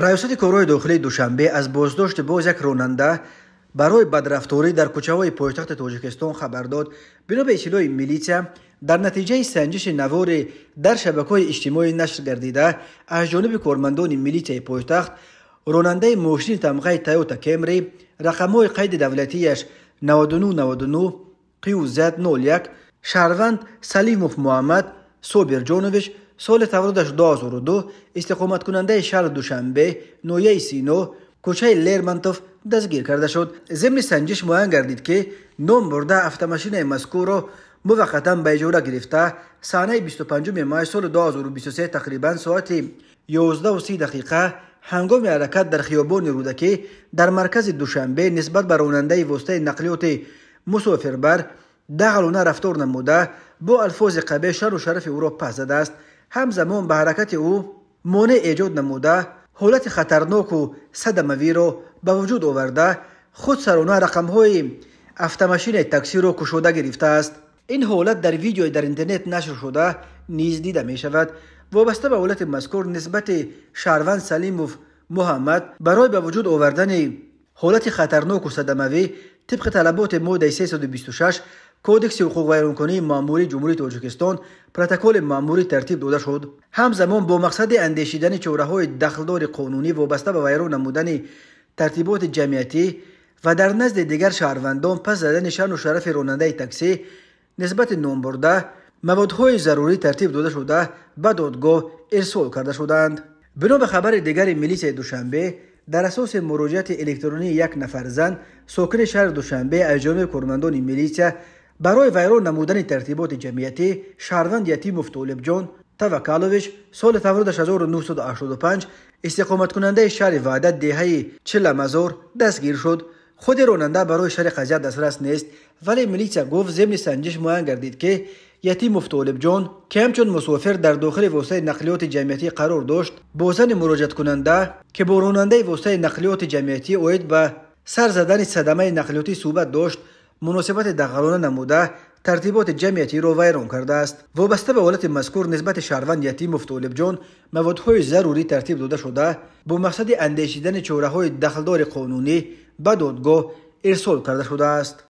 Раёсати корҳои дохилии Душанбе аз боздошти боз як ронанда барои бадрафторӣ дар кӯчаҳои пойтахти Тоҷикистон хабар дод. Бино ба иттилои милитсия, дар натиҷаи санҷиши навори дар шабакаҳои иҷтимоӣ нашр гардида аз ҷониби кормандони милитсияи пойтахт, ронандаи мошини тамғаи Toyota Camry рақамҳои қайди давлатияш 9999 QZ 01 шаҳрванд Салимов Муҳаммад Собирҷонович, соли таваллудаш 2002, истиқоматкунандаи шаҳри Душанбе, ноҳияи Сино, кӯчаи Лермонтов дастгир карда шуд. Зимни санҷиш муайян гардид, ки ном бурда автомошинаи мазкурро муваққатан ба иҷора гирифта, санаи 25 май соли 2023 тақрибан соати 11:30 дақиқа ҳангоми ҳаракат дар хиёбони Рӯдакӣ дар маркази Душанбе нисбат ба ронандаи воситаи нақлиёти мусофирбар дағалона рафтор намуда, бо алфози қабеҳ шару шарафи ӯро пас задааст. Ҳамзамон ба ҳаракати ӯ монеъ эҷод намуда, ҳолати хатарноку садамавиро ба вуҷуд оварда, худсарона рақамҳои автомошинаи таксиро кушода гирифтааст. Ин ҳолат дар видеои дар интернет нашр шуда низ дида мешавад. Вобаста ба ҳолати мазкур нисбати шаҳрванд Салимов Муҳаммад барои ба вуҷуд овардани ҳолати хатарноку садамавӣ тибқи талаботи моддаи 326 Кодекси ҳуқуқвайронкунии маъмурии Ҷумҳурии Тоҷикистон протоколи маъмурӣ тартиб дода шуд. Ҳамзамон бо мақсади андешидани чораҳои дахлдори қонунӣ вобаста ба вайрон намудани тартиботи ҷамъиятӣ ва дар назди дигар шаҳрвандон пас задани шаъну шарафи ронандаи таксӣ нисбати номбурда маводҳои зарурӣ тартиб дода шуда, ба додгоҳ ирсол карда шуданд. Бино ба хабари дигари милитсияи Душанбе, дар асоси муроҷиати электронии як нафар зан, сокини шаҳри Душанбе, аз ҷониби кормандони милитсия барои вайрон намудани тартиботи ҷамъиятӣ шаҳрванд Ятимов Толибҷон Таваккалович, соли таваллудаш 1985, истиқоматкунандаи шаҳри Ваҳдат, деҳаи Чиламазор дастгир шуд. Худи ронанда барои шарҳи қазия дастрас нест, вале милитсия гуфт, зимни санҷиш муайян гардид, ки Ятимов Толибҷон, ки ҳамчун мусофир дар дохили воситаи нақлиёти ҷамъиятӣ қарор дошт, бо зани муроҷиаткунанда, ки бо ронандаи воситаи нақлиёти ҷамъиятӣ оид ба сар задани садамаи нақлиётӣ суҳбат дошт, муносибати дағалона намуда, тартиботи ҷамъиятиро вайрон кардааст. Вобаста ба ҳолати мазкур нисбати шаҳрванд Ятимов Толибҷон маводҳои зарурӣ тартиб дода шуда, бо мақсади андешидани чораҳои дахлдори қонунӣ ба додгоҳ ирсол карда шудааст.